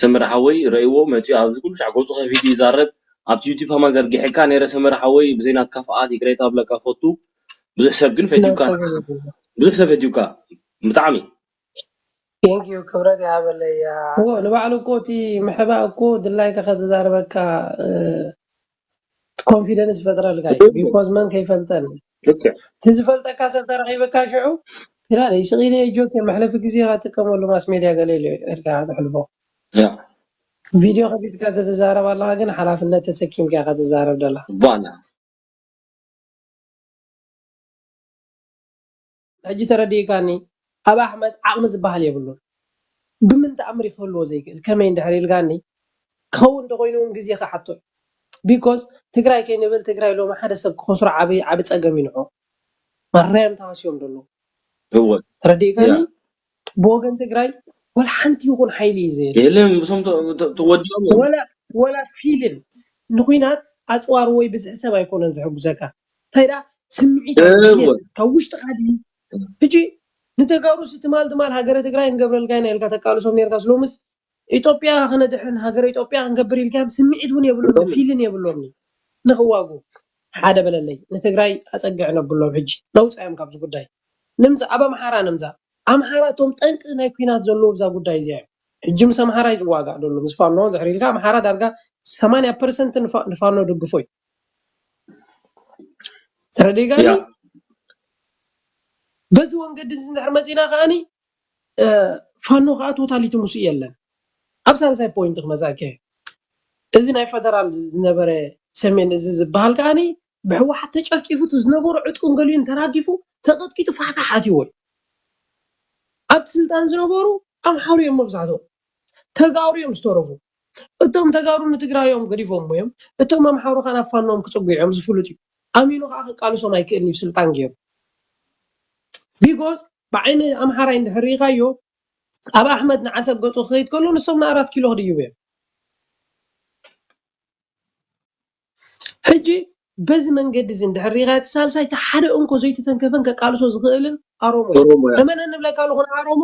ሰመረ ሓወይ ረእይዎ መፂኡ ኣብዚ ኩሉ ሻዕ ገፁ ከፊቱ ይዛረብ። ኣብቲ ዩቲዩብ ከማን ዘርጊሐካ ነይረ ሰመረ ሓወይ፣ ብዘይ ናትካ ፍቓድ ይቅሬታ ብለካ ፈቱ። ብዙሕ ሰብ ግን ፈትዩካ፣ ብዙሕ ሰብ ፈትዩካ ብጣዕሚ። Thank you፣ ክብረት ይሃበለይ። እዎ፣ ንባዕሉ እኮ እቲ ምሕባእ እኮ ድላይካ ከተዛርበካ ኮንፊደንስ ይፈጥረልካ እዩ። ቢኮዝ መን ከይፈልጠን እቲ ዝፈልጠካ ሰብ ተረኺበካ ሽዑ ክላ ይስቕ ኢለ ጆክ መሕለፊ ግዜኻ ጥቀመሉ ማስ ሜድያ ገለ ኢለ ኢልካ ተሕልፎ ቪድዮ ከፊትካ ተተዛረብ ኣለኻ ግን ሓላፍነት ተሰኪምካ ኢኻ ተዛረብ ደላ ባና ሕጂ ተረዲእካኒ። ኣብ ኣሕመድ ዓቕሚ ዝበሃል የብሉን። ብምን ተኣምር ክህልዎ ዘይክእል ከመይ እንድሕር ኢልካኒ ክኸውን እንተኮይኑ እውን ግዜ ክሓቶ እዩ። ቢኮዝ ትግራይ ከይንብል ትግራይ ሎሚ ሓደ ሰብ ክኸስሮ ዓብይ ዓቢ ፀገም ይንዖ ማራዮም ተሃስዮም ደለዉ እወ ተረዲእካኒ። ብወገን ትግራይ ወላ ሓንቲ ይኹን ሓይሊ እዩ ዘየለ የለን ብሶም ተወዲኦም እዮም ወላ ወላ ፊልን ንኩናት ኣፅዋር ወይ ብዝሒ ሰብ ኣይኮነን ዝሕጉዘካ እንታይ ዳ ስምዒት እወ ካብ ውሽጥኻ ድዩ ሕጂ ንተጋሩስ ትማል ትማል ሃገረ ትግራይ ክንገብረልካ ኢና ኢልካ ተቃልሶም ነርካስ ሎምስ ኢትዮጵያ ከነድሕን ሃገረ ኢትዮጵያ ክንገብር ኢልካ ስምዒት እውን የብሎም ፊልን የብሎም ንክዋጉ ሓደ በለለይ ንትግራይ ኣፀግዕ ነብሎም ሕጂ ነውፃዮም ካብዚ ጉዳይ ንምፃ ኣብ ኣምሓራ ንምፃ ኣምሓራ እቶም ጠንቂ ናይ ኩናት ዘለዎ ብዛ ጉዳይ እዚኣ እዮም ሕጂ ምስ ኣምሓራ ይዋጋእ ደሎ ምስ ፋኖ ድሕሪ ኢልካ ኣምሓራ ዳርጋ ሰማንያ ፐርሰንት ንፋኖ ድግፎ እዩ ተረዲጋኒ ያ በዚ ወንገዲ እዚ እንድሕር መፂና ከዓኒ ፋኖ ከዓ ቶታሊቲ ምስኡ የለን ኣብ ሳልሳይ ፖይንት ክመፃከ እዚ ናይ ፈደራል ዝነበረ ሰሜን እዚ ዝበሃል ከዓኒ ብህወሓት ተጨፍጭፉ እቲ ዝነበሩ ዕጥቁን ገሊኡን ተራጊፉ ተቐጥቂጡ ፋሕፋሕ ኣትይዎ እዩ ኣብቲ ስልጣን ዝነበሩ ኣምሓሩ እዮም መብዛሕትኦም ተጋሩ እዮም ዝተረፉ እቶም ተጋሩ ንትግራይ እዮም ገዲፎም እዮም እቶም ኣምሓሩ ከዓ ናብ ፋኖም ክፅጉ እዮም ዝፍሉጥ እዩ ኣሚኑ ከዓ ክቃልሶም ኣይክእልን እዩ ስልጣን ገይሩ ቢኮዝ ብዓይኒ ኣምሓራይ እንድሕር ርኢኻዮ ኣብ ኣሕመድ ንዓሰብ ገፁ ክኸይድ ከሎ ንሶም ንኣራት ኪሎ ክድይቡ እዮም ሕጂ በዚ መንገዲ እዚ እንድሕር ርኢኻ እቲ ሳልሳይ እቲ ሓደ እንኮ ዘይተተንከፈን ከቃልሶ ዝኽእልን ኣሮሞ እዩ ኦሮሞ እያ። እመነ ንብለካ ኣለኹ ንኣሮሞ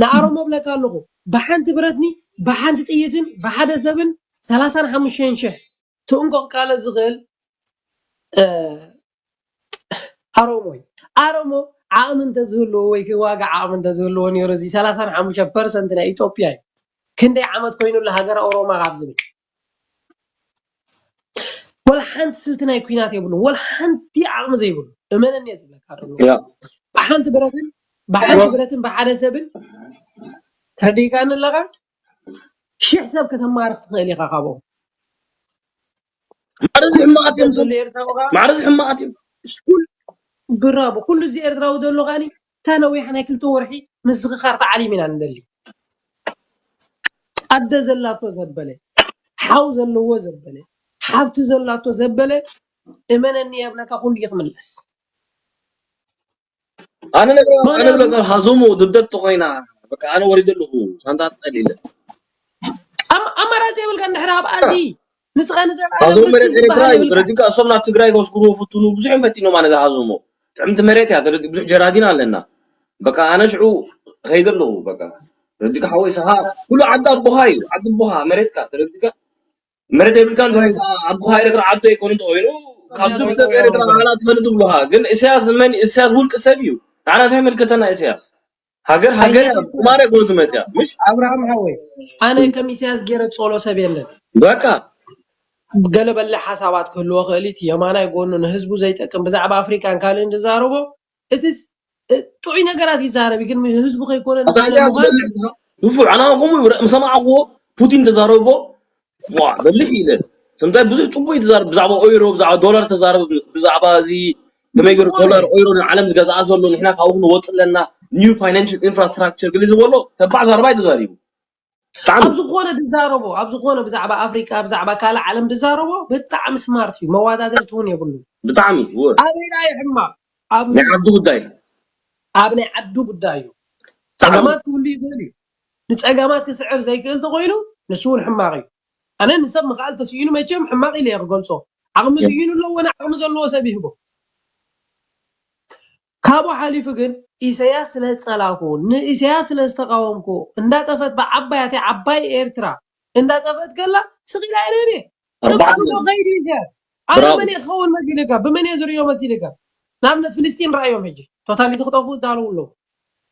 ንኣሮሞ ብለካ ኣለኹ ብሓንቲ ብረትኒ ብሓንቲ ጥይትን ብሓደ ሰብን ሰላሳን ሓሙሽተን ሽሕ እቲ እንኮ ክቃለስ ዝኽእል ኣሮሞ እዩ ኣሮሞ ዓቕሚ እንተዝህልዎ ወይ ክዋጋ ዓቕሚ እንተዝህልዎ ነይሩ እዚ ሰላሳን ሓሙሽተ ፐርሰንት ናይ ኢትዮጵያ እዩ ክንደይ ዓመት ኮይኑሉ ሃገረ ኦሮማ ካብ ዝብል ወላ ሓንቲ ስልቲ ናይ ኩናት የብሉ ወላ ሓንቲ ዓቕሚ ዘይብሉ እመነኒ እየ ዝብለካ ኣለኹ። ያ ብሓንቲ ብረትን ብሓንቲ ብረትን ብሓደ ሰብን ተረዲእካኒ ኣለኻ ሽሕ ሰብ ከተማርኽ ትኽእል ኢኻ ካብኦም ማዕረ እዚ ሕማቓት እዮም ዘሎ ኤርትራዊ ከዓ ማዕረ እዚ ሕማቓት እዮም ኩል ብራቦ ኩሉ እዚ ኤርትራዊ ዘሎ ከዓኒ እታ ነዊሕ ናይ ክልተ ወርሒ ምዝኽኻር ተዓሊም ኢና ንደሊ ኣደ ዘላቶ ዘበለ ሓው ዘለዎ ዘበለ ሓብቲ ዘላቶ ዘበለ እመነኒ የብለካ ኩሉ ይኽምለስ ኣነ ነገር ኣነ ነገር ሃዞሞ ድብደብ ተኾይና በቃ ኣነ ወሪደ ኣለኹ ሳንታ ጠሊለ ኣማራፂ የብልካ እንድሕር ኣብ ኣዚ ንስኻ ንዘለኣለም ሃዞሞ መሬት ርስቲ ኤርትራ ዝበሃል እዩ የብልካ። ተረዲእካ እሶም ናብ ትግራይ ከስግርዎ ፍትኑ ብዙሕ ፈቲኖም ኣነ ዝሃዞሞ ጥዕምቲ መሬት እያ ተረዲ ብዙሕ ጀራዲን ኣለና በቃ ኣነ ሽዑ ኸይደ ኣለኹ በቃ ተረዲእካ ሓወይ ስኻ ኩሉ ዓዲ ኣቦኻ እዩ ዓዲ ኣቦኻ መሬትካ ተረዲእካ መሬት የብልካ እንታይ ኣቦኻ ኤርትራ ዓዱ ኣይኮነ እንተኾይኑ ካብ ዝብሰብ ኤርትራ ባዕላ ትፈልጥ ትብሉኻ ግን እስያስ መን እስያስ ውልቂ ሰብ እዩ ንዓና እንታይ መልከተና እስያስ ሃገር ሃገር እያ ቁማር እያ ጎንቱ መፅያ ምሽ ኣብርሃም ሓወይ ኣነ ከም ኢሳያስ ገይረ ዝፀሎ ሰብ የለን በቃ ገለ በለ ሓሳባት ክህልዎ ክእል እቲ የማናይ ጎኑ ንህዝቡ ዘይጠቅም ብዛዕባ ኣፍሪቃን ካልእን ዝዛረቦ እቲ ጥዑይ ነገራት ይዛረብ ግን ህዝቡ ከይኮነ ንፋለ ምዃን ንፉዕ ኣና ከምኡ ይብረ ምሰማዕክዎ ፑቲን ተዛረቦ ዋ በልሕ ኢለ እንታይ ብዙሕ ፅቡቅ እዩ ተዛረብ ብዛዕባ ኦይሮ ብዛዕባ ዶላር ተዛረብ ብዛዕባ እዚ ከመይ ገይሩ ዶላር ኦይሮ ንዓለም ዝገዝኣ ዘሎ ንሕና ካብኡ ክንወፅ ኣለና new financial infrastructure ግሊ ዝበሎ ተባዕ ዛረባ እዩ ተዛሪቡ ኣብ ዝኾነ ዝዛረቦ ኣብ ዝኾነ ብዛዕባ ኣፍሪቃ ብዛዕባ ካልእ ዓለም ዝዛረቦ ብጣዕሚ ስማርት እዩ መዋዳደርቲ እውን የብሉ ብጣዕሚ ኣበይ ዳ ይሕማቕ ኣብ ናይ ዓዱ ጉዳይ ኣብ ናይ ዓዱ ጉዳይ እዩ ጸገማት ክህሉ ይኽእል እዩ ንጸገማት ክስዕር ዘይክእል ተኮይኑ ንሱ እውን ሕማቕ እዩ ኣነ ንሰብ ምኽኣል ተስኢኑ መቸም ሕማቕ ኢለ እየ ክገልጾ ዓቕሚ ስኢኑ ኣለዎ ዓቕሚ ዘለዎ ሰብ ይህቦ ካብኡ ሓሊፉ ግን ኢሰያስ ስለ ዝጸላእኩ ንኢሰያስ ስለ ዝተቃወምኩ እንዳጠፈት ብዓባያተይ ዓባይ ኤርትራ እንዳጠፍአት ከላ ስቕ ኢላ እየ ነይረ። ኣርባዕተ ጽባሕ እኮ ከይዱ እዩ ኢሳያስ። ኣነ ብራቮ። መን እየ ክኸውን መሲልካ? ብመን እየ ዝርእዮ መሲልካ? ንኣብነት ፍልስጢን ረኣዮም ሕጂ። ቶታሊ ክጠፍኡ ይዳለዉ ኣለዉ።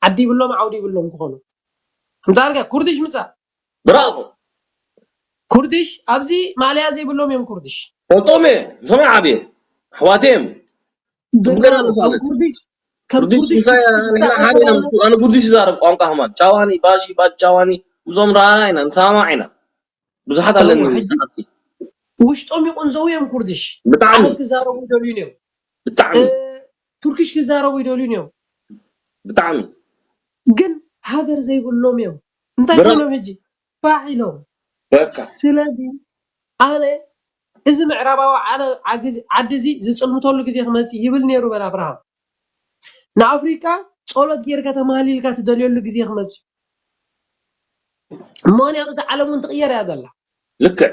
ዓዲ ይብሎም፣ ዓውዲ ይብሎም ክኾኑ። ኣምጻልካ ኩርድሽ ምጻእ። ብራቮ። ኩርድሽ ኣብዚ ማልያ ዘይብሎም እዮም ኩርድሽ። ፈልጦም እየ። እሶም እየ ዓብየ። ኣሕዋተይ እዮም። ብራቮ። ጽቡቅ ገይርና ንፋለጥ። ከም ኩርድሽ፣ ከም ኩርድሽ ኩርድሽ ምሳይ ክስ-፣ ንሕና ክሳተፍ ሓደ ኢና። ኣለዎ። ኣነ ኩርድሽ ይዛረብ ቋንቋ ከማን። ቻዋኒ፣ ባሺ፣ ባድ ቻዋኒ። ምስኦም ረኣና ኢና፣ ንሰማማዕ ኢና። ብዙሓት ኣለኒ እወ፣ ሕጂ ሰዓብቲ። ውሽጦም ይቁንዘው እዮም ኩርድሽ። ብጣዕሚ። ዓረብ ክዛረቡ ይደልዩን እዮም። ብጣዕሚ። እ፣ ቱርኪሽ ክዛረቡ ይደልዩን እዮም። ብጣዕሚ። ግን ሃገር ዘይብሎም እዮም። እንታይ ብራ-፣ ኮይኖም ሕጂ? ፋሕ ኢሎም። በቃ። ስለዚ ኣነ እዚ ምዕራባዊ ዓለ-፣ ዓግዚ-፣ ዓዲ እዚ ዝጽልምተሉ ግዜ ክመጽእ ይብል ነይሩ በል ኣብርሃም። ንኣፍሪቃ ጸሎት ጌርካ ተማህሊልካ ትደልየሉ ግዜ ክመጽእ። ምኽንያቱ እታ ዓለም እውን ትቕየር እያ ዘላ። ልክዕ።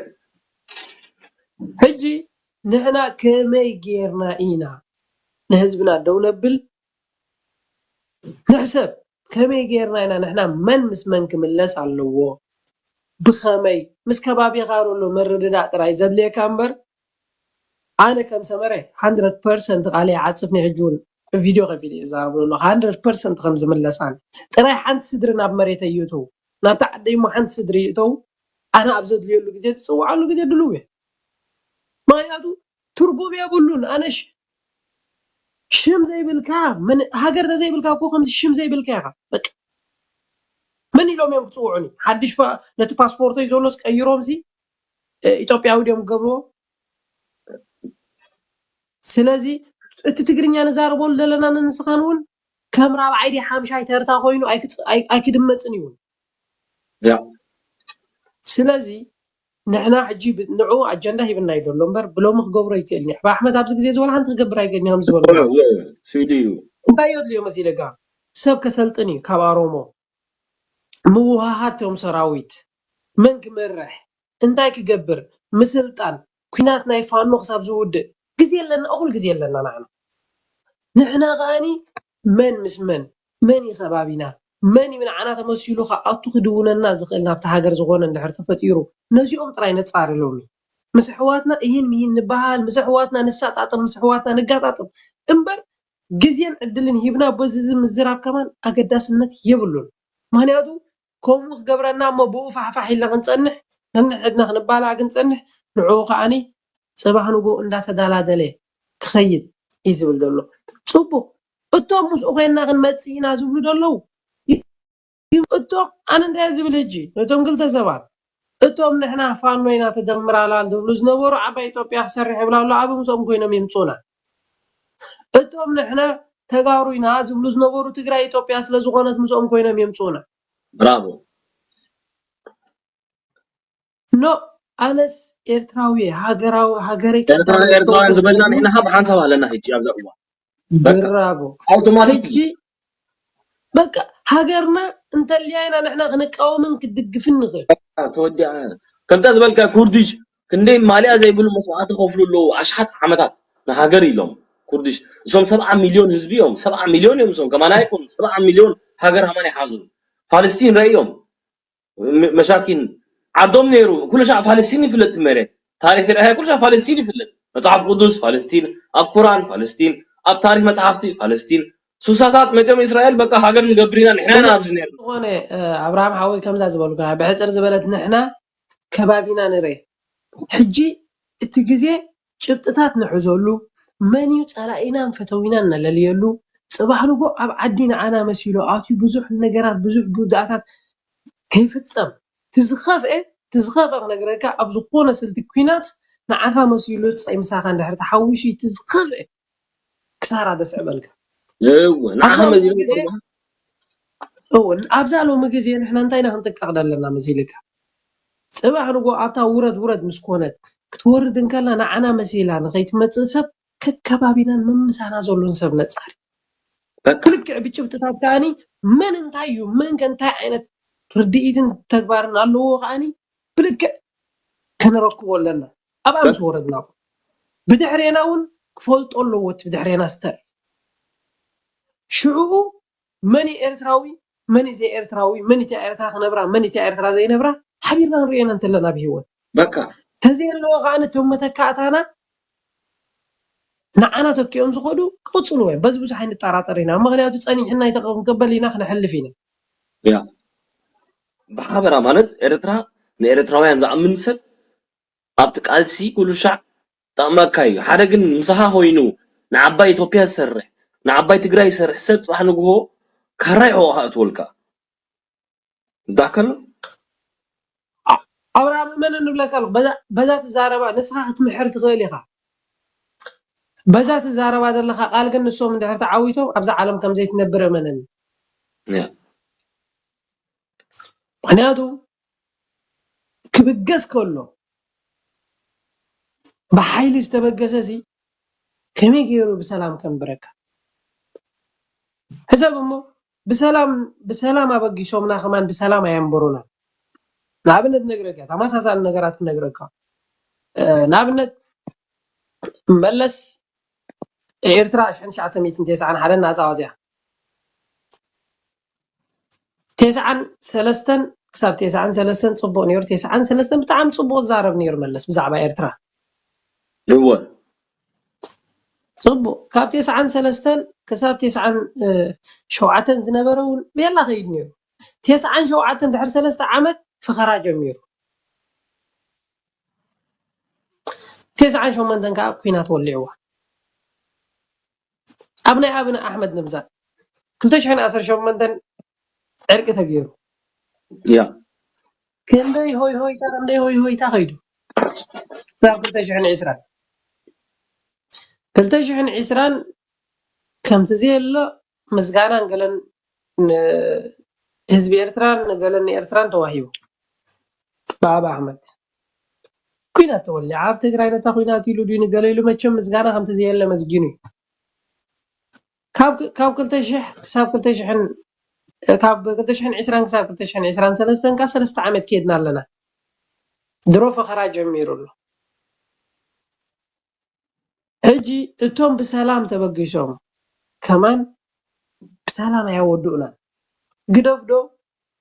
ሕጂ ንሕና ከመይ ጌርና ኢና ንህዝብና ደው ነብል? ንሕሰብ፣ ከመይ ጌርና ኢና ንሕና መን ምስ መን ክምለስ ኣለዎ? ብኸመይ? ምስ ከባቢኻ ዘሎ ምርድዳእ ጥራይ ዘድልየካ እምበር፣ ኣነ ከም ሰመረ ሃንድረድ ፐርሰንት ቃለይ ይዓጽፍ፣ ናይ ሕጂ እውን ቪድዮ ከፊለ እየ ዝዛረብ ዘለኹ፣ ሃንድረድ ፐርሰንት ከም ዝምለስ ኣነ። ጥራይ ሓንቲ ስድሪ ናብ መሬተይ ይእተው፣ ናብታ ዓደይ እሞ ሓንቲ ስድሪ ይእተው፣ ኣነ ኣብ ዘድልየሉ ግዜ ዝጽውዓሉ ግዜ ድልው እየ። ምኽንያቱ ትርጉም የብሉን። ኣነ ሽ-፣ ሽም ዘይብልካ፣ መን-፣ ሃገር ተዘይብልካ እኮ ከምዚ ሽም ዘይብልካ ኢኻ። በቃ። መን ኢሎም እዮም ክጽውዑኒ? ሓድሽ ፓ-፣ ነቲ ፓስፖርተይ ዘሎስ ቀይሮምሲ፣ እ፣ ኢትዮጵያዊ ድዮም ክገብርዎ? ስለዚ እቲ ትግርኛ ንዛረበሉ ዘለና ንስኻን እውን ከም ራብዓይ ድዩ ሓምሻይ ተርታ ኮይኑ ኣይክጽ-፣ ኣይ-፣ ኣይክድመጽን እዩ እውን። ያ። ስለዚ ንሕና ሕጂ ብ-፣ ንዑ ኣጀንዳ ሂብና እዩ ዘሎ እምበር ብሎሚ ክገብሮ ይክእል እዩ። ኣሕመድ ኣብዚ ግዜ ዝበሎ ሓንቲ ክገብር ኣይክእልን እዩ፣ ከም ዝበሎ። እወ፣ እወ፣ ስኢሉ እዩ። እንታይ የድልዮ መሲለካ? ሰብ ከሰልጥን እዩ ካብ ኣሮሞ። ምውሃሃድ እቶም ሰራዊት። መን ክመርሕ? እንታይ ክገብር? ምስልጣን። ኲናት ናይ ፋኖ ክሳብ ዝውድእ። ግዜ ኣለና፣ እኹል ግዜ ኣለና ንዓና። ንሕና ከኣኒ መን ምስ መን? መን እዩ ከባቢና? መን እዩ ንዓና ተመሲሉ ክኣቱ ክድውነና ዝኽእል ናብቲ ሃገር ዝኾነ እንድሕር ተፈጢሩ? ነዚኦም ጥራይ ነጻሪ ሎሚ። ምስ ኣሕዋትና እሂን ምሂን ንበሃል፣ ምስ ኣሕዋትና ንሰጣጥም፣ ምስ ኣሕዋትና ንጋጣጥም። እምበር ግዜን ዕድልን ሂብና በዚ እዚ ምዝራብ ከማን ኣገዳስነት የብሉን። ምኽንያቱ ከምኡ ክገብረና እሞ ብኡ ፋሕፋሕ ኢልና ክንጸንሕ፣ ነንሕድና ክንባላዕ ክንጸንሕ፣ ንዕኡ ከኣኒ ጽባሕ ንግሆ እንዳተዳላደለ ክኸይድ እዩ ዝብል ዘሎ። ጽቡቕ። እቶም ምስኡ ኮይንና ክንመጽእ ኢና ዝብሉ ዘለዉ፣ እቶም ኣነ እንታይ እየ ዝብል ሕጂ ነቶም ክልተ ሰባት፣ እቶም ንሕና ፋኖ ኢና ተደምራላል ዝብሉ ዝነበሩ ዓባይ ኢትዮጵያ ክሰርሕ ይብላ ኣሎ፣ ኣብ ምስኦም ኮይኖም ይምጹና። እቶም ንሕና ተጋሩ ኢና ዝብሉ ዝነበሩ ትግራይ ኢትዮጵያ ስለ ዝኾነት ምስኦም ኮይኖም ይምጹና። ብራቮ። ኖ፣ ኣነስ ኤርትራዊ እየ፣ ሃገራዊ፣ ሃገረይ ኤርትራ ቀዳመይ ኤርትራውያን ዝገብር ዝበልና ኮይኑ ንሕና ካብ ሓንሳብ ኣለና ሕጂ ኣብዛ እዋን። በቃ። ብራቮ። ኣውቶማቲክ። ሕጂ በቃ ሃገርና እንተልያ ኢና ንሕና ክንቃወምን ክድግፍን ንኽእል። ተወዲኣ። ከምታ ዝበልካ ኩርድሽ ክንደይ ማልያ ዘይብሉ መስዋዕቲ ከፍሉ ኣለዉ ኣሽሓት ዓመታት ንሃገር ኢሎም። ኩርድሽ እሶም ሰብዓ ሚልዮን ህዝቢ እዮም። ሰብዓ ሚልዮን እዮም እሶም። ከማና ይኹን ሰብዓ ሚልዮን ሃገር ሃማን ይሓዙ። ፋልስጢን ረእዮም። ም-፣ መሳኪን ዓዶም ነይሩ። ኩሉ ሻዕ ፋለስቲን ይፍለጥ፣ እቲ መሬት። ታሪኽ ትርኣያ ኩሉ ሻዕ ፋለስቲን ይፍለጥ። መጽሓፍ ቅዱስ ፋለስቲን፣ ኣብ ቁርኣን ፋለስቲን፣ ኣብ ታሪኽ መጽሓፍቲ ፋለስቲን። ሱሳታት መጺኦም እስራኤል በቃ ሃገር ንገብር ኢና፣ ንሕና ኢና ኣብዚ ነይርና። ዝኾነ፣ እ፣ ኣብርሃም ሓወይ ከምዛ ዝበልካ፣ ብሕጽር ዝበለት ንሕና ከባቢና ንርኤ። ሕጂ እቲ ግዜ ጭብጥታት ንሕዘሉ፣ መን እዩ ጸላኢናን ፈተዊናን ነለልየሉ፣ ጽባሕ ንጎ ኣብ ዓዲ ንዓና መሲሉ ኣትዩ ብዙሕ ነገራት፣ ብዙሕ ጉድኣታት ከይፍጸም። እቲ ዝኸፍኤ፣ እቲ ዝኸፍኤ ክነግረካ፣ ኣብ ዝኾነ ስልቲ ኲናት ንዓኻ መሲሉ ጸ-፣ ምሳኻ እንድሕር ተሓዊሱ፣ እቲ ዝኸፍኤ ክሳራ ደስዕበልካ። እወ፣ ንዓኻ ኣብዛ መሲሉ ሎሚ ግዜ፣ እወ፣ ኣብዛ ሎሚ ግዜ ንሕና እንታይ ኢና ክንጥንቀቕ ዘለና መሲልካ? ጽባሕ ንጎ ኣብታ ውረድ ውረድ ምስ ኮነት፣ ክትወርድ እንከላ ንዓና መሲላ ንኸይትመጽእ ሰብ ከከባቢናን መምሳና ዘሎን ሰብ ነጻሪ። በቃ። ብልክዕ ብጭብጥታት ከኣኒ መን እንታይ እዩ፣ መን ከ እንታይ ዓይነት ርድኢትን ተግባርን ኣለዎ ከኣኒ ብልክዕ ከነረክቦ ኣለና። ኣብኣ ምስ ወረድና ብድሕሬና እውን ክፈልጦ ኣለዎ እቲ ብድሕሬና ዝተር ሽዑኡ መን እዩ ኤርትራዊ፣ መን እዩ ዘይኤርትራዊ፣ መን እታ ኤርትራ ክነብራ፣ መን እታ ኤርትራ ዘይነብራ፣ ሓቢርና ንርእየን እንተለና ብህይወት በቃ ተዘየለዎ ከዓ ነቶም መተካእታና ንዓና ተኪኦም ዝኸዱ ክቕፅሉ እዮም። በዚ ብዙሕ ኣይንጠራጠር ኢና። ምክንያቱ ፀኒሕና ኣይተቐም ከበል ኢና ክነሕልፍ ኢና። ያ ብሓበራ ማለት ኤርትራ ንኤርትራውያን ዝኣምን ሰብ ኣብቲ ቃልሲ ኩሉ ሻዕ ጠቕመካ እዩ። ሓደ ግን ምሳኻ ኮይኑ ንዓባይ ኢትዮጵያ ዝሰርሕ ንዓባይ ትግራይ ዝሰርሕ ሰብ ፅባሕ ንግሆ ካራ ይሕወኻ እትወልካ ዳከሎ ኣብርሃም እመነ ንብለካ ኣለኹ። በዛ ትዛረባ ንስኻ ክትምሕር ትኽእል ኢኻ። በዛ ትዛረባ ዘለኻ ቃል ግን ንሶም እንድሕር ተዓዊቶም ኣብዛ ዓለም ከም ዘይትነብር እመነኒ። ምክንያቱ ክብገስ ከሎ ብሓይሊ ዝተበገሰ ሲ ከመይ ገይሩ ብሰላም ከንብረካ? ሕሰብ እሞ ብሰላም ብሰላም ኣበጊሶምና ከማን ብሰላም ኣየንበሩና። ንኣብነት ነግረካ ተመሳሳሊ ነገራት ክነግረካ። ንኣብነት መለስ ኤርትራ ሽሕን ትሽዓተ ሚእትን ተስዓን ሓደን ናፃ ኣውፅያ። ተስዓን ሰለስተን ክሳብ ተስዓን ሰለስተን ፅቡቅ ነይሩ። ተስዓን ሰለስተን ብጣዕሚ ፅቡቅ ዝዛረብ ነይሩ መለስ ብዛዕባ ኤርትራ። እወ ፅቡቅ ካብ ተስዓን ሰለስተን ክሳብ ተስዓን ሸውዓተን ዝነበረ እውን ቤላ ከይድ ነይሩ። ተስዓን ሸውዓተን ድሕሪ ሰለስተ ዓመት ፈኸራ ጀሚሩ። ተስዓን ሸሞንተን ከዓ ኩናት ወሊዕዋ። ኣብ ናይ ኣብነ ኣሕመድ ንምዛን ክልተ ሽሕን ዓሰርተ ሸሞንተን ዕርቂ ተገይሩ። ያ ክንደይ ሆይ ሆይታ ክንደይ ሆይ ሆይታ ከይዱ ክሳብ ክልተ ሽሕን ዕስራን ክልተ ሽሕን ዕስራን ከምቲ ዘየሎ ምስጋናን ገለን ንህዝቢ ኤርትራን ንገለን ንኤርትራን ተዋሂቡ ብኣብ ኣሕመድ ኩናት ተወሊዓ ኣብ ትግራይ ነታ ኩናት ኢሉ ድዩ ንገለ ኢሉ መቸም ምስጋና ከምቲ ዘየለ መስጊኑ እዩ። ካብ ክልተ ሽሕ ክሳብ ክልተ ሽሕን ካብ ክልተ ሽሕን ዕስራን ክሳብ ክልተ ሽሕን ዕስራን ሰለስተን ካብ ሰለስተ ዓመት ከድና ኣለና። ድሮ ፈኸራ ጀሚሩ ኣሎ። ሕጂ እቶም ብሰላም ተበጊሶም ከማን ብሰላም ኣያወድኡና። ግደፍዶ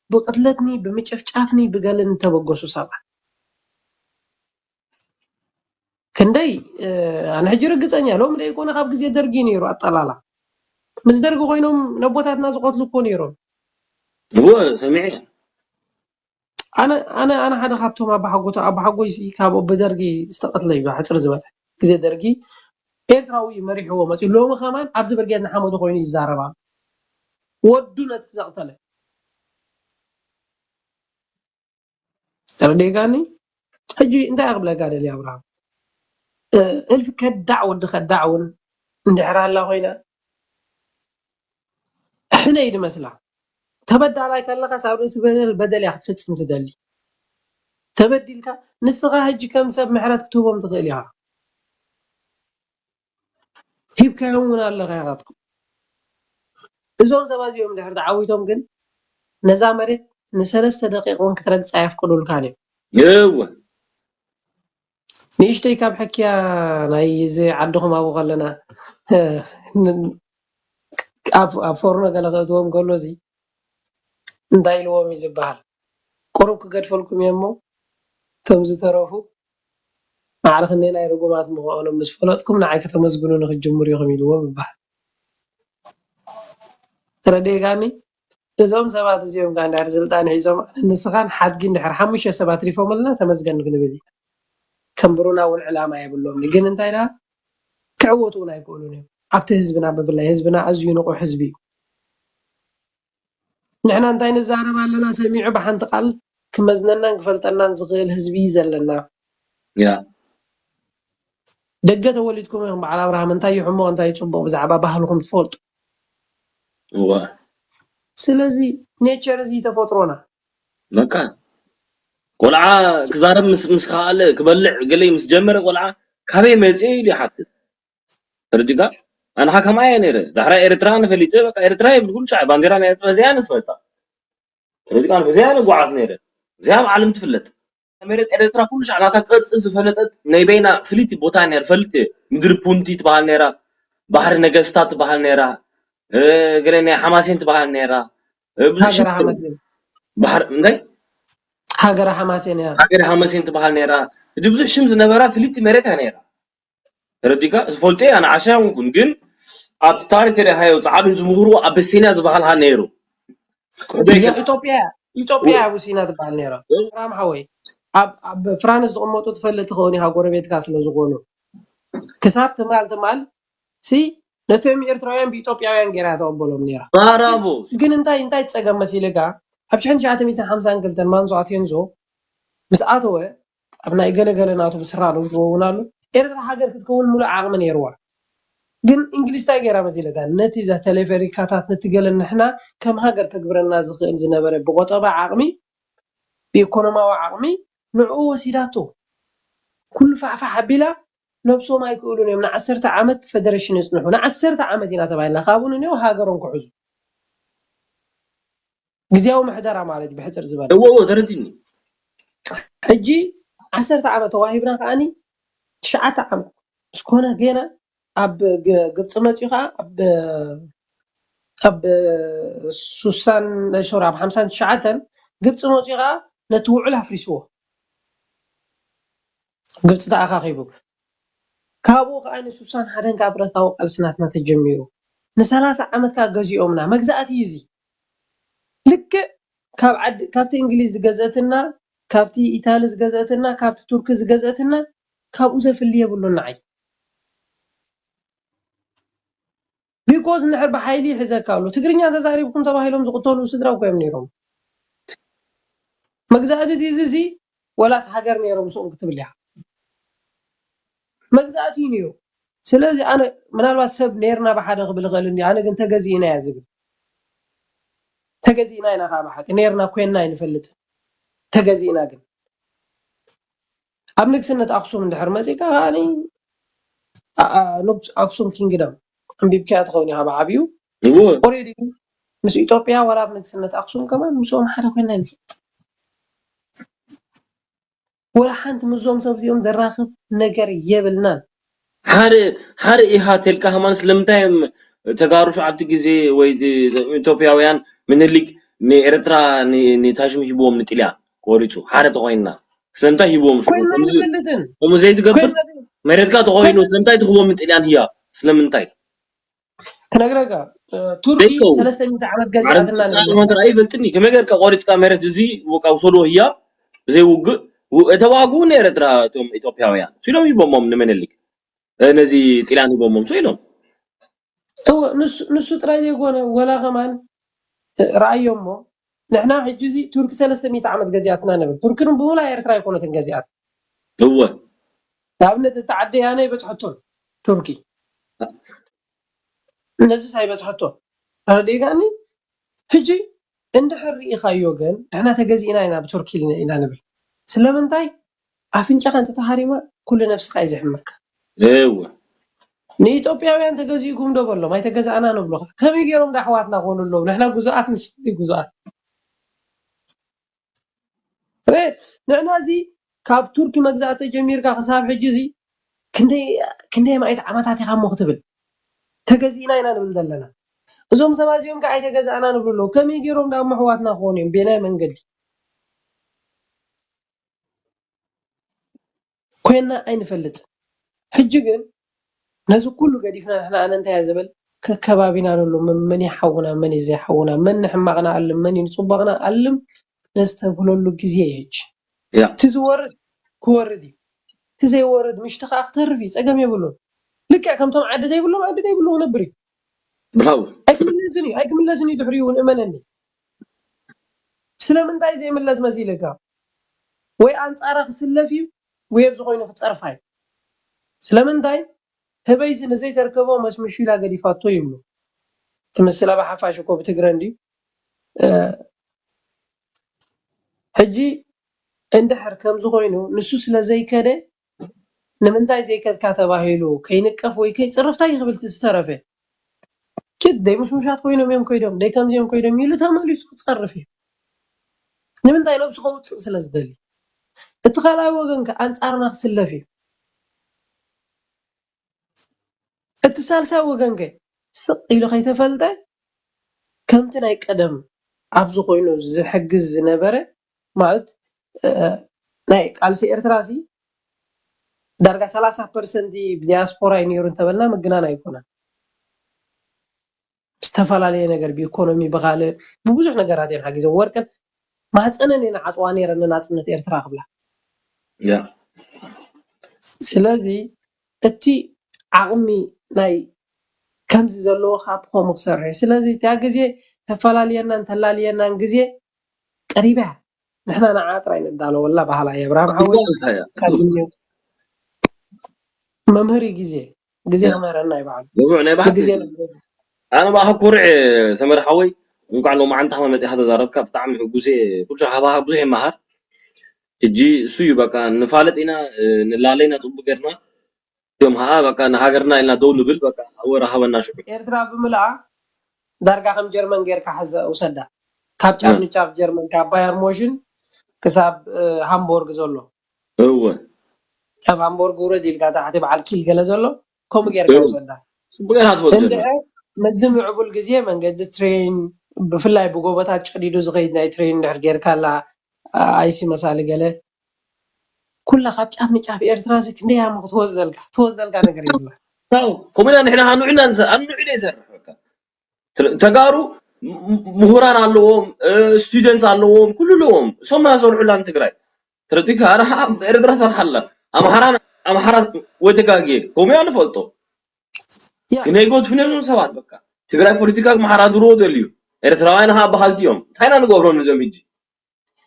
ብቅትለትኒ ብምጭፍጫፍኒ ብገልን ተበገሱ ሰባት ክንደይ ኣነ ሕጂ ርግፀኛ ሎም ደይኮነ ካብ ግዜ ደርጊ ነይሩ ኣጠላላ ምስ ደርጊ ኮይኖም ነቦታትና ዝቆትሉ እኮ ነይሮም። እወ ሰሚዐ። ኣነ ኣነ ኣነ ሓደ ካብቶም ኣባሓጎቶ ኣባሓጎይ ካብ ብደርጊ ዝተቀትለ እዩ ሕፅር ዝበለ ግዜ ደርጊ ኤርትራዊ መሪሕዎ መፅኡ ሎሚ ከማን ኣብዚ ብርጌድ ንሓመዱ ኮይኑ ይዛረባ ወዱ ነቲ ዘቅተለ ተረዲእካኒ? ሕጂ እንታይ ክብለካ ደልየ ኣብርሃም፣ እልፊ ከዳዕ ወዲ ከዳዕ እውን እንድሕር ኣላ ኮይና ሕነ እዩ ዝመስላ። ተበዳላይ ከለኻስ ኣብ ርእሲ በደል በደል እያ ክትፍፅም ትደሊ። ተበዲልካ ንስኻ ሕጂ ከም ሰብ ምሕረት ክትህቦም ትኽእል ኢኻ። ሂብካዮም እውን ኣለኻ ኢኻትኩም። እዞም ሰባት እዚኦም ድሕር ተዓዊቶም ግን ነዛ መሬት ንሰለስተ ደቂቕ እውን ክትረግፃ ኣየፍቅዱልካን እዮም። እወ ንእሽተይ ካብ ሕክያ ናይ እዚ ዓድኹም ኣብኡ ከለና ኣብ ኣብ ፎርኖ ገለ ክእትዎም ከሎ እዚ እንታይ ኢልዎም እዩ ዝበሃል? ቁሩብ ክገድፈልኩም እየ እሞ እቶም ዝተረፉ ማዕረ ክንደይ ናይ ርጉማት ምዃኖም ምስ ፈለጥኩም ንዓይ ከተመስግኑኒ ክትጅምሩ ኢኹም ኢልዎም ይበሃል። ተረዲእካኒ? እዞም ሰባት እዚኦም ከዓ እንድሕር ስልጣን ሒዞም ኣነ ንስኻን ሓድጊ እንድሕር ሓሙሽተ ሰብ ኣትሪፎምልና ተመስገን ክንብል ኢና። ከንብሩና እውን ዕላማ የብሎምን። ግን እንታይ ደኣ ክዕወቱ እውን ኣይክእሉን እዮም። ኣብቲ ህዝብና ብፍላይ ህዝብና ኣዝዩ ንቑሕ ህዝቢ እዩ። ንሕና እንታይ ንዛረብ ኣለና ሰሚዑ ብሓንቲ ቃል ክመዝነናን ክፈልጠናን ዝኽእል ህዝቢ እዩ ዘለና። ያ ደገ ተወሊድኩም ኢኹም በዓል ኣብርሃም እንታይ እዩ ሕሙቕ እንታይ እዩ ፅቡቕ ብዛዕባ ባህልኹም ትፈልጡ። እወ ስለዚ ኔቸር እዚ ተፈጥሮና በቃ ቆልዓ ክዛረብ ምስ ምስ ከኣለ ክበልዕ ገለይ ምስ ጀመረ ቆልዓ ካበይ መፅኡ ኢሉ ይሓትት። ተረዲካ ኣንኻ ከምኣ እየ ነይረ ዳሕራይ ኤርትራ ንፈሊጠ በቃ ኤርትራ ይብል ኩሉ ሻዕ ባንዴራ ናይ ኤርትራ እዚኣ ንስፈልጣ ተረዲካ እዚኣ ንጓዓዝ ነይረ እዚኣ ኣብ ዓለም ትፍለጥ መሬት ኤርትራ ኩሉ ሻዕ ናታ ቅርፂ ዝፈለጠት ናይ በይና ፍልይቲ ቦታ ነይር ፈልጥ እየ ምድሪ ፑንቲ ትበሃል ነይራ ባሕሪ ነገስታት ትበሃል ነይራ ገለ ናይ ሓማሴን ትበሃል ነይራ ብዙሕ ሃገር ሓመዝን ባሕሪ እንታይ ሃገረ ሓማሴን እያ። ሃገረ ሓማሴን ትበሃል ነይራ። እቲ ብዙሕ ሽም ዝነበራ ፍልይቲ መሬት እያ ነይራ። ተረዲካ? ዝፈልጦ እያ ንዓሻ ይኹን፣ ግን ኣብቲ ታሪክ ተደሃዮ ጻዕዱ ዝምህርዎ ኣበሲንያ ዝበሃል ሃ ነይሩ። ኢትዮጵያ ኢትዮጵያ ኣቡሲና ትበሃል ነይራ። ራም ሓወይ ኣብ ኣብ ፍራንስ ዝቕመጡ ትፈልጥ ትኸውን ኢኻ፣ ጎረቤትካ ስለ ዝኾኑ። ክሳብ ትማል ትማል ሲ ነቶም ኤርትራውያን ብኢትዮጵያውያን ገይራ ተቐበሎም ነይራ። ባራቦ ግን እንታይ እንታይ ጸገም መሲልካ? ኣብ ሽሕን ትሽዓተ ሚእትን ሓምሳን ክልተን ማንሶ ኣቴንዞ ምስ ኣተወ ኣብ ናይ ገለገለ ናቱ ምስራ ዶ ዝኸውን ኣሎ። ኤርትራ ሃገር ክትከውን ሙሉእ ዓቕሚ ነይርዋ። ግን እንግሊዝ እንታይ ገይራ መሲልካ? ነቲ ተሌፈሪካታት ነቲ ገለ ንሕና ከም ሃገር ከግብረና ዝኽእል ዝነበረ ብቆጠባ ዓቕሚ ብኢኮኖማዊ ዓቕሚ ንዕኡ ወሲዳቶ። ኩሉ ፋሕፋሕ ኣቢላ ነብሶም ኣይክእሉን እዮም። ንዓሰርተ ዓመት ፈደረሽን ይጽንሑ። ንዓሰርተ ዓመት ኢና ተባሂልና። ካብኡ ንኔው ሃገሮም ክሕዙ። ግዜያዊ ምሕደራ ማለት እዩ ብሕጽር ዝበለ። እዎ እዎ ተረዲኒ። ሕጂ ዓሰርተ ዓመት ተዋሂብና ከኣኒ ትሽዓተ ዓመት ስኮነ ገና ኣብ ግ- ግብፂ መፂኡ ከዓ ኣብ ኣብ ሱሳን ሶሪ ኣብ ሓምሳን ትሽዓተን ግብፂ መፂኡ ከዓ ነቲ ውዕል ኣፍሪስዎ። ግብፂ ተኣኻኺቡ ካብኡ ከዓ ንሱሳን ሓደን ከዓ ብረታዊ ቃልሲ ናትና ተጀሚሩ። ንሰላሳ ዓመት ከዓ ገዚኦምና። መግዛእቲ እዩ እዚ። ልክዕ ካብ ዓዲ ካብቲ እንግሊዝ ዝገዘእትና፣ ካብቲ ኢታሊ ዝገዘእትና፣ ካብቲ ቱርኪ ዝገዘእትና ካብኡ ዘፍሊ የብሉን ንዓይ። ቢኮዝ እንድሕር ብሓይሊ ይሕዘካ ኣሎ። ትግርኛ ተዛሪብኩም ተባሂሎም ዝቕተሉ ስድራ እኮ እዮም ነይሮም። መግዛእቲ ድዩ እዚ ወላስ ሃገር ነይሮም ምስኦም ክትብል ኢኻ። መግዛእቲ እዩ ነይሩ። ስለዚ ኣነ ምናልባት ሰብ ነይርና ብሓደ ክብል ይኽእል እንዲ ኣነ ግን ተገዚእና እያ ዝብል። ተገዚእና ኢና ከዓ ብሓቂ ነይርና ኮይንና ኣይንፈልጥን። ተገዚእና ግን ኣብ ንግስነት ኣክሱም እንድሕር መፂእካ ከዓኒ ንጉስ ኣክሱም ኪንግደም ኣንቢብካያ ትኸውን ኢኻ ብዓብዩ። እዎ ኦሬዲ ምስ ኢትዮጵያ ዋላ ኣብ ንግስነት ኣክሱም ከማን ምስኦም ሓደ ኮይንና ይንፈልጥ። ወላ ሓንቲ ምስዞም ሰብ እዚኦም ዘራኽብ ነገር የብልናን። ሓደ ሓደ ኢሃ ተልካ ሃማን ስለምንታይ እዮም ተጋሩ ሸዓብቲ ግዜ ወይ ኢትዮጵያውያን ምኒልክ ንኤርትራ ን- ንታሽም ሂብዎም ንጥልያን ቆሪፁ ሓደ ተኮይንና ስለምንታይ ሂብዎም ሽዑ ኮይንና ከምዚ- ይንፈልጥን ከምኡ ዘይትገብር ኮይንና መሬትካ ተኮይኑ ስለምንታይ ትህቦም ንጥልያን ህያ ስለምንታይ ክነግረካ እ፣ ቱርኪ ደይከውን። ሰለስተ ሚእቲ ዓመት ገዚኣትና ንብል ዓረብታ ይፈልጥኒ ከመይ ጌርካ ቆሪፅካ መሬት እዚ በቃ ውሰድዎ ህያ ብዘይ ውግእ ው- ተዋግኡ ንኤርትራ እቶም ኢትዮጵያውያን ሲሎም ሂቦሞም ንምኒልክ እ፣ ነዚ ጥልያን ሂቦሞም ሶ ኢሎም እወ ንሱ ንሱ ጥራይ ዘይኮነ ወላ ከማን እ፣ ረኣዮ እሞ ንሕና ሕጂ እዚ ቱርኪ ሰለስተ ሚእቲ ዓመት ገዚኣትና ንብል። ቱርኪ ግን ብሙላ ኤርትራ ኣይኮነትን ገዚኣት። እወ ንኣብነት እቲ ዓዲ ያነ ይበፅሐቶን ቱርኪ ነዚስ ኣይበፅሐቶን። ተረዲእካኒ? ሕጂ እንድሕር ርኢኻዮ ግን ንሕና ተገዚእና ኢና ብቱርኪ ኢልና ኢና ንብል። ስለምንታይ ኣፍንጫኻ እንተተሃሪማ ኩሉ ነብስኻ እዩ ዝሕመካ። እወ ንኢትዮጵያውያን ተገዚእኩም ዶ በሎም ኣይተገዛእና ንብሉኻ። ከመይ ገይሮም ዳ ኣሕዋትና ኮኑ ኣለዉ ንሕና ጉዙኣት ንስኹም ጉዙኣት። ረ ንሕና እዚ ካብ ቱርኪ መግዛእቲ ጀሚርካ ክሳብ ሕጂ እዚ ክንደይ ክንደይ ማእት ዓመታት ኢኻ እሞ ክትብል ተገዚእና ኢና ንብል ዘለና። እዞም ሰባት እዚኦም ከዓ ኣይተገዛእና ንብሉ ኣለዉ። ከመይ ገይሮም ዳ እሞ ኣሕዋትና ክኾኑ እዮም? ቤናይ መንገዲ ኮይና ኣይንፈልጥ። ሕጂ ግን ነዚ ኩሉ ገዲፍና ንሕና ኣነ እንታይ እየ ዝብል ከከባቢና ዘሎ መን መን እዩ ሓውና መን እዩ ዘይሓውና መን ንሕማቕና ኣልም መን እዩ ንፅቡቕና ኣልም ነስተብህለሉ ግዜ እዩ ሕጂ። ያ እቲ ዝወርድ ክወርድ እዩ። እቲ ዘይወርድ ምሽቲ ከዓ ክተርፍ እዩ። ፀገም የብሉን። ልክዕ ከምቶም ዓዲ ዘይብሎም ዓዲ ዘይብሉ ክነብር እዩ። ብራው ኣይክምለስን እዩ ኣይክምለስን እዩ ድሕሪኡ እውን እመነኒ። ስለምንታይ ዘይምለስ መሲልካ? ወይ ኣንፃራ ክስለፍ እዩ ወይ ኣብዚ ኮይኑ ክፀርፋ እዩ። ስለምንታይ ህበይሲ ንዘይተርከቦ መስምሹ ኢላ ገዲፋቶ ይብሉ። ትምስል ኣብ ሓፋሽ እኮ ብትግረ እንድዩ። እ፣ ሕጂ እንድሕር ከምዚ ኮይኑ ንሱ ስለ ዘይከደ ንምንታይ ዘይከድካ ተባሂሉ ከይንቀፍ ወይ ከይፅርፍ እንታይ ክብል እቲ ዝተረፈ? ኪድ ደይ ምሽሙሻት ኮይኖም እዮም ኮይዶም ደይ ከምዚኦም ኮይዶም ኢሉ ተመሊሱ ክፀርፍ እዩ። ንምንታይ ነብሱ ከውፅእ ስለ ዝደሊ። እቲ ካልኣይ ወገን ከ ኣንፃርና ክስለፍ እዩ። እቲ ሳልሳይ ወገን ከ ስቕ ኢሉ ከይተፈልጠ ከምቲ ናይ ቀደም ኣብዚ ኮይኑ ዝሕግዝ ዝነበረ ማለት እ፣ ናይ ቃልሲ ኤርትራ ሲ ዳርጋ ሰላሳ ፐርሰንት ብዲያስፖራ እዩ ነይሩ እንተበልና ምግናን ኣይኮነን። ዝተፈላለየ ነገር ብኢኮኖሚ ብካልእ ብብዙሕ ነገራት እየን ሓጊዘን። ወርቅን ማህፀነን እየን ዓፅዋ ነይረን ንናፅነት ኤርትራ ክብላ። ያ ስለዚ እቲ ዓቕሚ ናይ ከምዚ ዘለዎ ካብ ከምኡ ክሰርሕ እዩ። ስለዚ እቲያ ግዜ ተፈላልየናን ተላልየናን ግዜ ቀሪባ እያ። ንሕና ንዓ ጥራይ ንዳለወላ ባህላ እየ። ኣብርሃም ሓወይ ይባልካ እያ ካብ ዝምንዮ መምህር እዩ ግዜ ግዜ ያ ክምህረና እዩ ባዕሉ ንቡዕ ናይ ባሕቲ ብግዜ ኣነ ብኣኻ ኩርዕ ሰመረ ሓወይ እንኳዕ ሎማዓንቲ ሃማ መፂኻ ተዛረብካ ብጣዕሚ ሕጉስ እየ ኩሉ ሰብ ሃባኻ ብዙሕ ይመሃር ሕጂ እሱ እዩ በቃ ንፋለጥ ኢና ንላለይና ፅቡቅ ገርና እዮም ከዓ በቃ ንሃገርና ኢልና ደው ንብል በቃ ኣወ ረሃበና ሽዑ ኤርትራ ብምልኣ ዳርጋ ከም ጀርመን ጌርካ ሕዘ ውሰዳ ካብ ጫፍ ንጫፍ ጀርመን ካብ ባየር ሞሽን ክሳብ ሃምቦርግ ዘሎ እወ ካብ ሃምቦርግ ውረድ ኢልካ ታሕቲ በዓል ኪል ገለ ዘሎ ከምኡ ጌርካ ውሰዳ ጽቡቅ ኢኻ ትፈልጥ እንድሕር ምስዚ ምዕቡል ግዜ መንገዲ ትሬን ብፍላይ ብጎቦታት ጨዲዱ ዝኸይድ ናይ ትሬን እንድሕር ጌርካላ ኣይሲ መሳሊ ገለ ኩላ ካብ ጫፍ ንጫፍ ኤርትራ ሲ ክንደይ ያሞ ክትወስደልካ ትወስደልካ ነገር የብላ ከምኡ ኢና ንሕና ኣንዑና ኣንዑ ኢለ ይሰርሕ በቃ ተጋሩ ምሁራን ኣለዎም ስቱደንትስ ኣለዎም ኩሉ ኣለዎም እሶም ያሰርሑላ ንትግራይ ትረቲካ ኣረ ኤርትራ ሰርሓላ ኣምሓራ ኣምሓራ ወይ ተጋጌ ከምኡ እያ ንፈልጦ ያ ግን ኣይጎድፍን እዮም ሰባት በቃ ትግራይ ፖለቲካ ክመሓዳድርዎ ደልዩ ኤርትራውያን ከዓ በሃልቲ እዮም እንታይ ኢና ንገብሮም ነዞም ሕጂ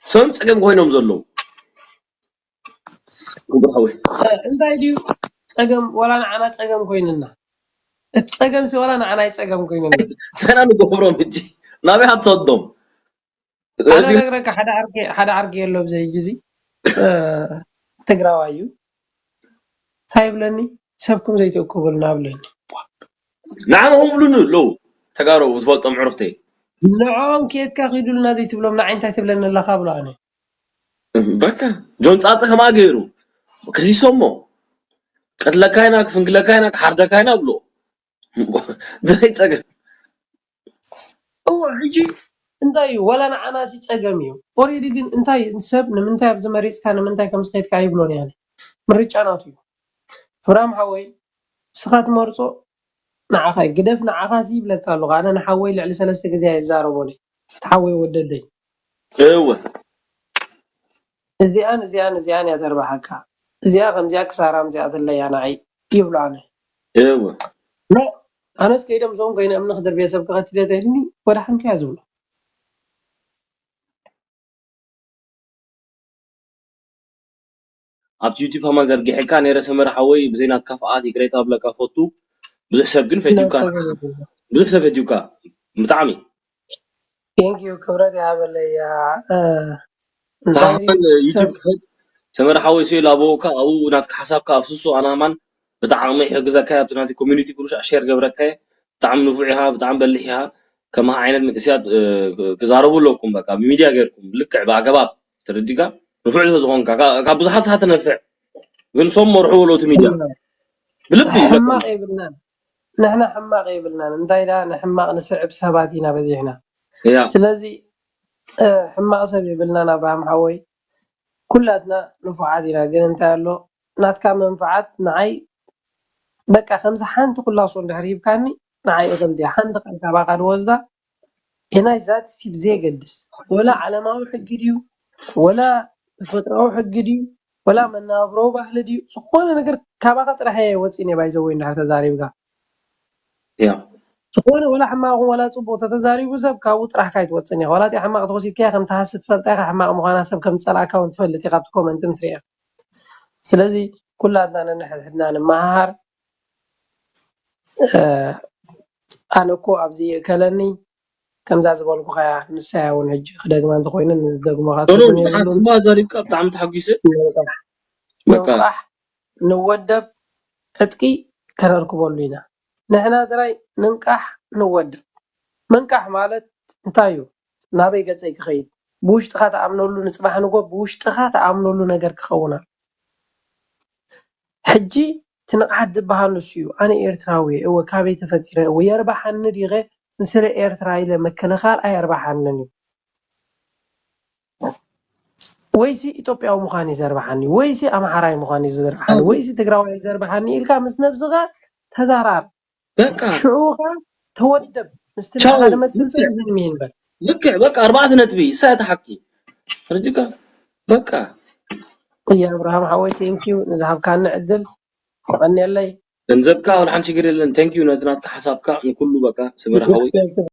ሰም ፀገም ኮይኖም ዘለዉ ክቡር ሓወይ እንታይ ድዩ ፀገም ዋላ ንዓና ፀገም ኮይንና እቲ ፀገም ሲ ዋላ ንዓና ይ ፀገም ኮይንና እንታይ ኢና ንገብሮም ሕጂ ናበይ ክትሰዶም ኣነ ነግረካ ሓደ ዓርኪ ሓደ ዓርኪ የሎ ብዘይ ሕጂ እዚ ትግራዋይ እዩ እንታይ ይብለኒ ሰብኩም ዘይትእክቡልና ብለኒ ንዓና ክብሉኒ ኣለዉ ተጋሩ ዝፈልጦም ዕሩኽተይ ንዕኦም ኬድካ ኪዱልና ዘይትብሎም ንዓይ እንታይ ትብለኒ ኣለኻ ብሎ ኣነ በቃ ጆን ፃፀ ከማ ገይሩ ከሲሶሞ ቀትለካ ኢና ክፍንግለካ ኢና ክሓርደካ ኢና ብሎ ናይ ፀገም እዎ ሕጂ እንታይ እዩ ዋላ ንዓና ሲ ፀገም እዩ ኦሬዲ ግን እንታይ ሰብ ንምንታይ ኣብዚ መሪፅካ ንምንታይ ከም ዝኸድካ ይብሎን ያለ ምርጫ ናቱ እዩ ኣብርሃም ሓወይ ንስኻ ትመርፆ ንዓኻ እዩ ግደፍ ንዓኻ ሲ ይብለካ ኣለኹ ኣነ ንሓወይ ልዕሊ ሰለስተ ግዜ ኣይዛረቦን እየ እቲ ሓወይ ወደደይ እወ እዚኣን እዚኣን እዚኣን እያ ተርባሓካ እዚኣ ከምዚኣ ክሳራም እዚኣ ትለያ ንዓይ ይብሉ ኣነ እወ ኖ ኣነስ ከይዶም እዞም ኮይነ እምኒ ክድርብየ ሰብ ክኸትል እየ ተይልኒ ወደ ሓንከያ ዝብሎ ኣብቲ ዩቲብ ከማን ዘርጊሐካ ነይረ ሰመረ ሓወይ ብዘይ ናትካ ፍቓድ ይቅሬታ ብለካ ፈቱ ብዙሕ ሰብ ግን ፈቲውካ ብዙሕ ሰብ ፈቲውካ ብጣዕሚ ቴንኪዩ ክብረት ይሃበለይ ተሃመን ዩቲብ ክፈት ሰመረ ሓወይ ስኢል ኣበውካ ኣብኡ ናትካ ሓሳብካ ኣፍስሶ ኣናማን ብጣዕሚ ይሕግዘካ ኣብቲ ናቲ ኮሚኒቲ ኩሉ ሻዕ ሼር ገብረካ ብጣዕሚ ንፉዕ ኢኻ ብጣዕሚ በሊሕ ኢኻ ከማኻ ዓይነት መንእስያት ክዛረቡ ኣለኩም በቃ ብሚድያ ገይርኩም ልክዕ ብኣገባብ ተረዲካ ንፉዕ ስለዝኾንካ ካብ ብዙሓት ሰሓ ትነፍዕ ግን ሶም መርሑ በሎ እቲ ሚድያ ብልቢ ሕማቕ የብልናን ንሕና ሕማቕ የብልናን እንታይ ዳ ንሕማቕ ንስዕብ ሰባት ኢና በዚሕና ስለዚ ሕማቕ ሰብ የብልናን ኣብርሃም ሓወይ ኩላትና ንፉዓት ኢና ግን እንታይ ኣሎ ናትካ መንፍዓት ንዓይ በቃ ከምዚ ሓንቲ ኩላሶ እንድሕር ሂብካኒ ንዓይ እኽል ድያ ሓንቲ ቃል ካባኻ ድወስዳ የናይ ዛት ሲብ ዘየገድስ ወላ ዓለማዊ ሕጊ ድዩ ወላ ተፈጥሮዊ ሕጊ ድዩ ወላ መናብሮ ባህሊ ድዩ ዝኾነ ነገር ካባኻ ጥራሕ እየ ወፂን ባይዘወይ እንድሕር ተዛሪብካ ዝኾነ ወላ ሕማቕ ወላ ፅቡቅ ተተዛሪቡ ሰብ ካብኡ ጥራሕካ ኣይትወፅን ኢኻ ዋላ እቲኣ ሕማቕ ተወሲድካያ ከም ትሃሲ ትፈልጣ ኢኻ ሕማቕ ምዃና ሰብ ከም ዝፀላእካ እውን ትፈልጥ ኢኻ ኣብቲ ኮመንት ምስ ርኢኻ ስለዚ ኩላትና ነንሕድሕድና ንመሃሃር ኣነ እኮ ኣብዚ ይእከለኒ ከምዛ ዝበልኩኻያ ንሳያ እውን ሕጂ ክደግማ እንተኮይነ ንዝደግሞኻ ትርጉም የብሉን ድማ ዛሪብካ ብጣዕሚ ተሓጒሰ ንንቃሕ ንወደብ ዕጥቂ ከነርክበሉ ኢና ንሕና ጥራይ ንንቃሕ ንወደብ ምንቃሕ ማለት እንታይ እዩ ናበይ ገፀይ ክኸይድ ብውሽጥኻ ተኣምነሉ ንፅባሕ ንጎ ብውሽጥኻ ተኣምነሉ ነገር ክኸውን ኣሎ ሕጂ እቲ ንቕሓት ዝበሃል ንሱ እዩ ኣነ ኤርትራዊ እየ እወ ካበይ ተፈጢረ እወ የርባሓኒ ዲኸ ንስለ ኤርትራ ኢለ ምክልኻል ኣየርባሓንን እዩ ወይሲ ኢትዮጵያዊ ምዃን እዩ ዘርብሓኒ፣ ወይሲ ኣምሓራይ ምዃን እዩ ዘርብሓኒ፣ ወይሲ ትግራዋይ እዩ ዘርብሓኒ ኢልካ ምስ ነብስኻ ተዛራብ። በቃ ሽዑኻ ተወደብ ምስቲ ቻው፣ ንባዕል መስል ሰብ ልክዕ። ዝህልም ይንበር። ልክዕ በቃ ኣርባዕተ ነጥቢ ሰተ ሓቂ ርጅካ በቃ እያ ኣብርሃም ሓወይ፣ ቴንኪዩ ንዝሃብካኒ ዕድል የቐንየለይ። ገንዘብካ ወላ ሓንቲ ሽግር የለን። Thank you ነቲ ናትካ ሓሳብካ ንኩሉ በቃ ስምር ሓወይ።